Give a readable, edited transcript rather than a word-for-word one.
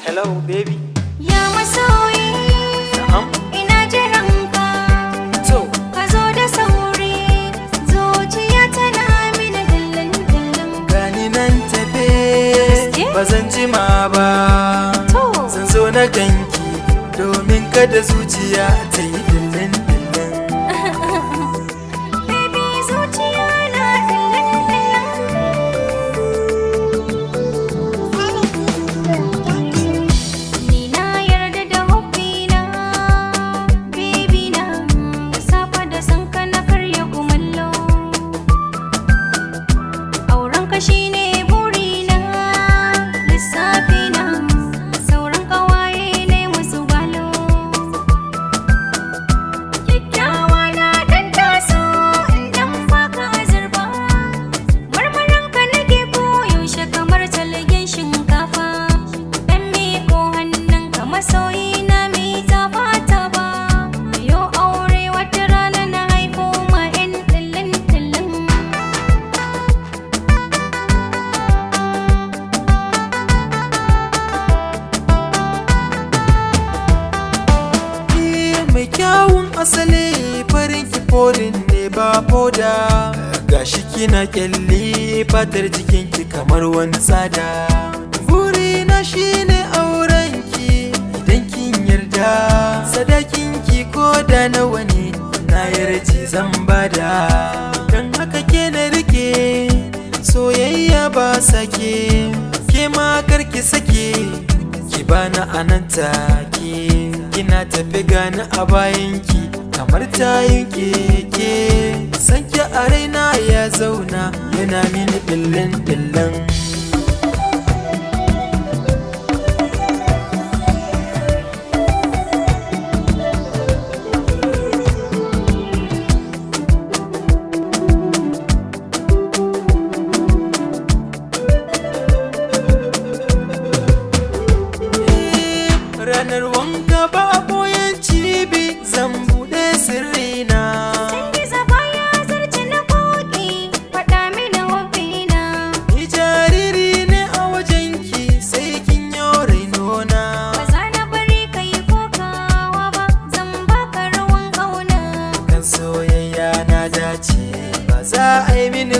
Hello baby. Ya masoyi. Na'am. Ina jiran ka. To. Ka zo da sauri, zuciya tana mini dillin dillin. Gani nan tafe, Gaske? ba zan jima ba. To. Zan zo na ganki domin kada zuciya ta yi dillin dillin. Baby, zuciya na dillin dillin. Ni na yarda da hobbina, baby na. Da safa da sanka na karya kumallo. Auren ka shine burina, lissafina. Sauran kawaye ne musu gwalo. Kyakkyawa na dan taso in dan baka azurba. Marmarin ka nake koyaushe kamar talgen shinkafa. Dan miko hannunka masoyi na mi tafa tafa. Yo aure wata rana na haifo ma 'yan tillin tillin. Ni mai kyawun asali, farin ki folin ne ba foda. Gashi kina kyalli, fatar jikinki kamar wani tsada. Burina shine aurenki idan kin yarda. Sadakinki ko da nawa ne, na yarje zan bada. Dan haka ke na rike, soyayya ba sake. Ke ma karki sake, ki bani anan take. Kina tafi gani a bayanki kamar tayin keke. Sanki a raina ya zauna, yana mini dillin dillin. Ranar wanka ba a boyan cibi, zan buɗe sirrina. Cangiza baya zarce na koki, faɗa mini hobbina. Ni jariri ne a wajenki, sai kin yo rainona. Ba za na bari ka yi kokawa ba, zan baka ruwan ƙauna. Kan soyayya na dace, ba za a yi mini